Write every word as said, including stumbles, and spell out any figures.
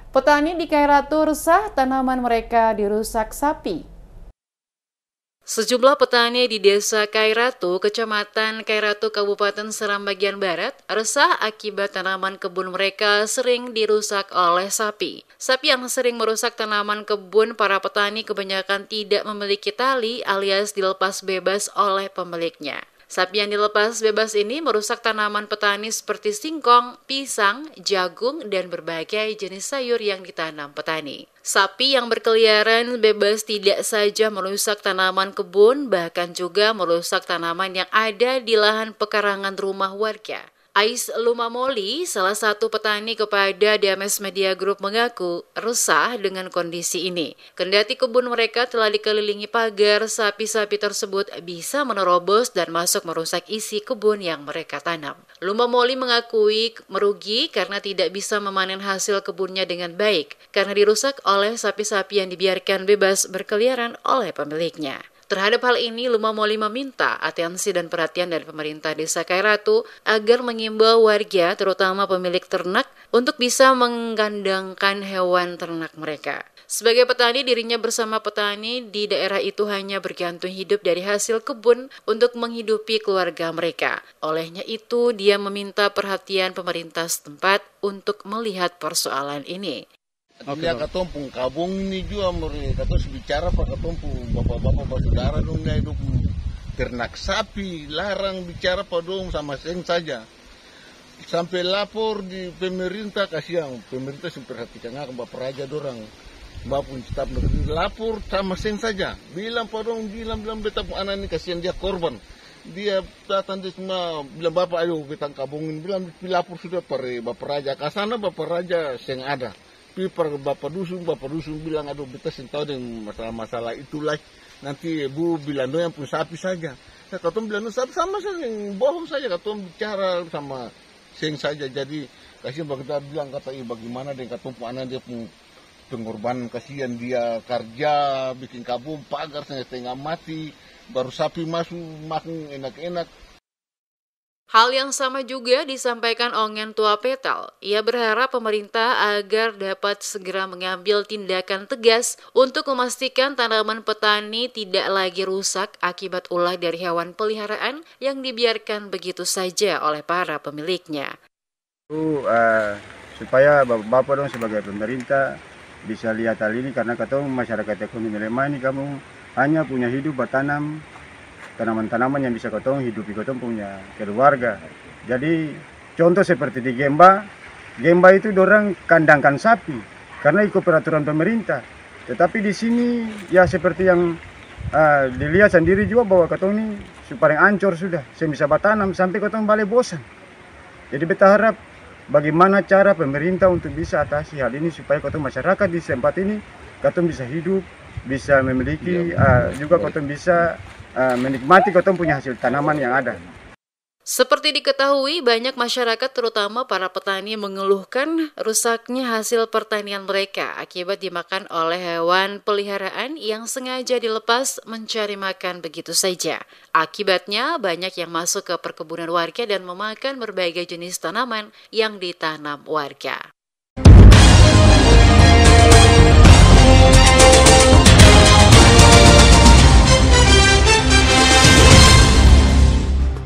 Petani di Kairatu resah tanaman mereka dirusak sapi. Sejumlah petani di Desa Kairatu, Kecamatan Kairatu, Kabupaten Seram bagian Barat, resah akibat tanaman kebun mereka sering dirusak oleh sapi. Sapi yang sering merusak tanaman kebun para petani kebanyakan tidak memiliki tali alias dilepas bebas oleh pemiliknya. Sapi yang dilepas bebas ini merusak tanaman petani seperti singkong, pisang, jagung, dan berbagai jenis sayur yang ditanam petani. Sapi yang berkeliaran bebas tidak saja merusak tanaman kebun, bahkan juga merusak tanaman yang ada di lahan pekarangan rumah warga. Ais Lumamoli, salah satu petani, kepada D M S Media Group mengaku resah dengan kondisi ini. Kendati kebun mereka telah dikelilingi pagar, sapi-sapi tersebut bisa menerobos dan masuk merusak isi kebun yang mereka tanam. Lumamoli mengakui merugi karena tidak bisa memanen hasil kebunnya dengan baik karena dirusak oleh sapi-sapi yang dibiarkan bebas berkeliaran oleh pemiliknya. Terhadap hal ini, Lumamoli meminta atensi dan perhatian dari pemerintah Desa Kairatu agar mengimbau warga, terutama pemilik ternak, untuk bisa menggandangkan hewan ternak mereka. Sebagai petani, dirinya bersama petani di daerah itu hanya bergantung hidup dari hasil kebun untuk menghidupi keluarga mereka. Olehnya itu, dia meminta perhatian pemerintah setempat untuk melihat persoalan ini. Oke, Bang. Katong pung kabong ini jua, katong su bicara pa katong pung bapa-bapa basudara dong, dia dong pung ternak sapi, larang bicara pa dong, sama seng saja. Sampe lapor di pemerintah, kasiang, pemerintah seng perhatikan akang, bapa raja dorang, bapa pung staf lapor sama seng saja. Bilang pa dong, bilang, bilang, "Beta pung ana ni kasiang, dia korban." Dia datang, dia cuma bilang, "Bapa, ayo beta kabong ini." Bilang, pi lapor sudah par bapa raja. Kasana bapa raja seng ada. Pi par bapa dusun, bapa dusun bilang, "Aduh, beta seng tau deng masalah-masalah itu lai. Nanti bu bilang dong yang pung sapi saja." Nah, katong bilang dong sapi sama saja, bohong saja katong bicara sama seng saja. Jadi, kasian beta bilang kata, "Ih, bagimana deng katong pung ana, dia pung pengorbanan, kasian dia karja, biking kabong, pagar stenga-stenga mati, baru sapi masu makang enak-enak." Hal yang sama juga disampaikan Ongen Tua Petal. Ia berharap pemerintah agar dapat segera mengambil tindakan tegas untuk memastikan tanaman petani tidak lagi rusak akibat ulah dari hewan peliharaan yang dibiarkan begitu saja oleh para pemiliknya. Itu, eh, supaya bapa-bapa dong sebagai pemerintah bisa lihat hal ini, karena katong masyarakat ekonomi lemah ini, kamu hanya punya hidup batanam tanaman-tanaman yang bisa katong hidupi katong punya keluarga. Jadi, contoh seperti di Gemba, Gemba itu dorang kandangkan sapi karna iko peraturan pemerintah. Tetapi di sini, ya, seperti yang, eh, dilihat sandiri jua bahwa katong ni su paleng ancor sudah, seng bisa batanam, sampe katong bale bosan. Jadi beta harap bagimana cara pemerintah untuk bisa atasi hal ini supaya katong masyarakat di tempat ini katong bisa hidup, bisa memiliki, ah, juga katong bisa, ah, menikmati katong punya hasil tanaman yang ada. Seperti diketahui, banyak masyarakat, terutama para petani, mengeluhkan rusaknya hasil pertanian mereka akibat dimakan oleh hewan peliharaan yang sengaja dilepas mencari makan begitu saja. Akibatnya, banyak yang masuk ke perkebunan warga dan memakan berbagai jenis tanaman yang ditanam warga.